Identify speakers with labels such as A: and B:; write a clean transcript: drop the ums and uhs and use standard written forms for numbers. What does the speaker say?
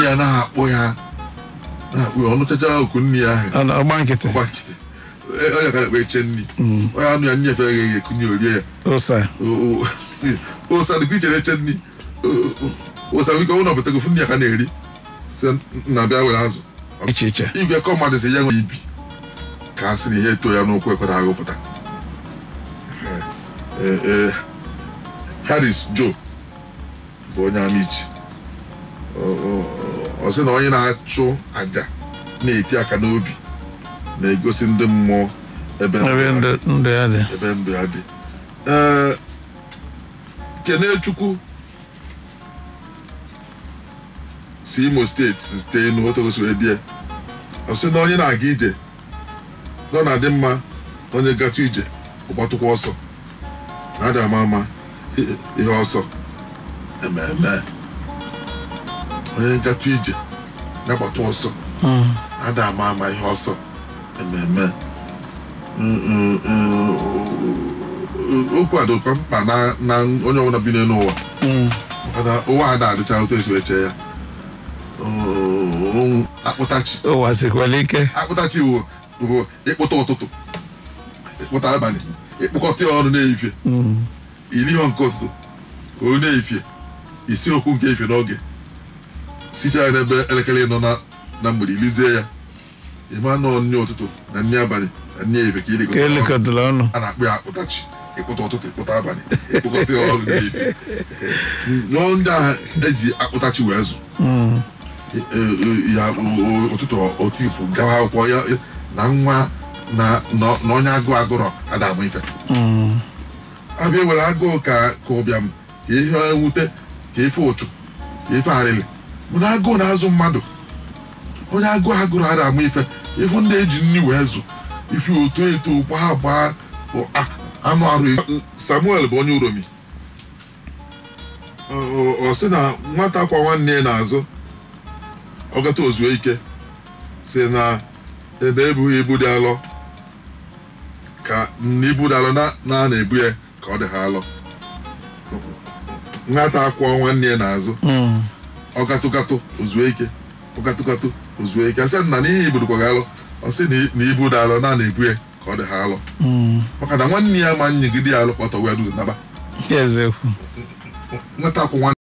A: ya na-akpọ ya ọnụchacha oku nne ya ahụ
B: ọgba nkịtị
A: onye ka na-ekpe eche nri onye anụ ya nnyefe ya eghe ekunye orie ya
B: ụsa
A: ụsa dịkwa ichere eche nri ụsa nwike ụlọ pụtago fụ nne ya ka na-eri sị na bịa were azụ
B: iche iche
A: igwe kọ mmadụ si ya nwe ibi ka a sị na ihe eto ya n'ụkwụ ekwere aghụpụta. Harris Joe bụ onye Amichi. Ọ sị na onye na-achụ àjà na-eti aka n'obi na-egosi ndị mmụọ ebe
B: ndụ ya dị.
A: Ebe ndụ ya dị. Ee, Kenechukwu si Imo steeti site n'otogosi wee die. Ọ sị na onye na-aga ije na ọ na-adị mma onye gatụ ije ọgbatụkwa ọsọ na-adị ama ama ihe ọsọ ememe onye gatụ ije na-agbata ọsọ na-adị ama ama ihe ọsọ ememe. Okwu a dịkwa mkpa na onye ọbụla bi n'elu ụwa maka na ụwa a na-adịcha otu esi wee chee ya. Akpụtachi
B: ụwa sikwara ike.
A: Akpụtachi bụ ịkpụta ụtụtụ, ịkpụta abalị, ịkpụkọta ya ọnụ n'ehihie, iri ihe nke ụtụtụ o n'ehihie, isi okwu nke ehihie n'oge sichaa ya n'ebe elekere nọ na mgbede ilizie ya ịma nọ nri ụtụtụ na nri abalị na nri ehihie ka
B: ilikọtara ọnụ.
A: A na-akpụ ya akpụtachi, ịkpụta ụtụtụ, ịkpụta abalị, ịkpụkọta ya ọnụ n'ehihie. Nyụọ ndị ahụ eji akpụtachi wee zụ ya ụtụtụ otipụ gawa akwụkwọ ya na nwa na onye agụụ agụrọ ada amụ ife. Abịa were agụụ ka ụbịam ka ihe mwute ka ife ụchụ ka ife arịrị mana agụụ na-azụ mmadụ. Onye agụụ agụrụ ada amụ ife. Ife ndị eji nri wee zụ ife oto eto gbaa gbaa anụ arụ. Samuel bụ onye Uromi. Ọ sị na nwata kwa nwanne ya n'azụ ọ gata ozuo ike si na na-ebughị ibu dị alọ ka na ibu dị alọ na na-ebu ya ka ọ dị ha alọ. Nwata akwụọ nwanne ya n'azụ ọ gatụgatụ ozuo ike ọ gatụgatụ ozuo ike asị na n'ihe ibu dịkwa gị alọ. Ọ sị na ibu dị alọ na na-ebu ya ka ọ dị ha alọ maka na nwanne ya ma nyegide ya alọ ka ọ tọwa ya duzo naba. Nwata akwụ nwanne.